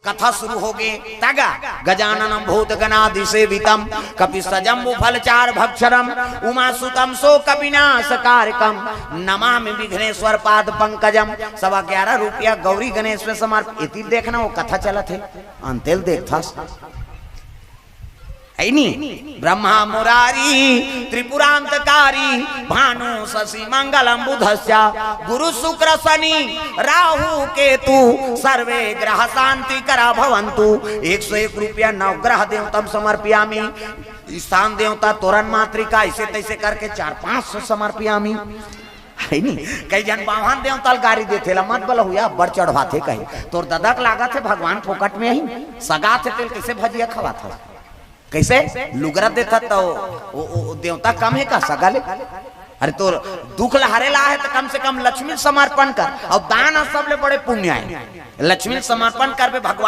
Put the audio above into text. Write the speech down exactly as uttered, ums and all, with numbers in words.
कथा शुरू होगे। तगा गजाननं भूतगणादिसेवितं कपित्थजम्बूफलचारुभक्षणं उमासुतं शोकविनाशकारकं नमामि विघ्नेश्वर पाद पंकजम। सवा ग्यारह रुपया गौरी गणेश में समर्प। एती देखना वो कथा चलत हे, अंतेल देखथस। है नी? ब्रह्मा मुरारी त्रिपुरांतकारी भानु शशि मंगलम बुधस्या गुरु शुक्र शनि राहु केतु सर्वे ग्रह शांति करा भवंतु। एक सौ एक रुपया नवग्रह देवतम समर्पयामी। ईशान देवता, तोरण मातृका, ऐसे तैसे करके चार पांच सौ समर्पयामी। है नी? कई जन बाहन देवता ल गारी देथे ला, मत बलहुआ, बड़ चढ़वाथे कही। तोर ददक लागत हे भगवान फोकट में ही सगात हे, तेल कैसे भजिया खवात हो? कैसे लुगरा देता तो वो, वो, वो देवता कम है का सगा ले? अरे तो दुख ला हरे ला है तो कम से कम लक्ष्मी ल समर्पण कर। और दान ह सबले बड़े पुण्य है। लक्ष्मी ल समर्पण करबे भगवान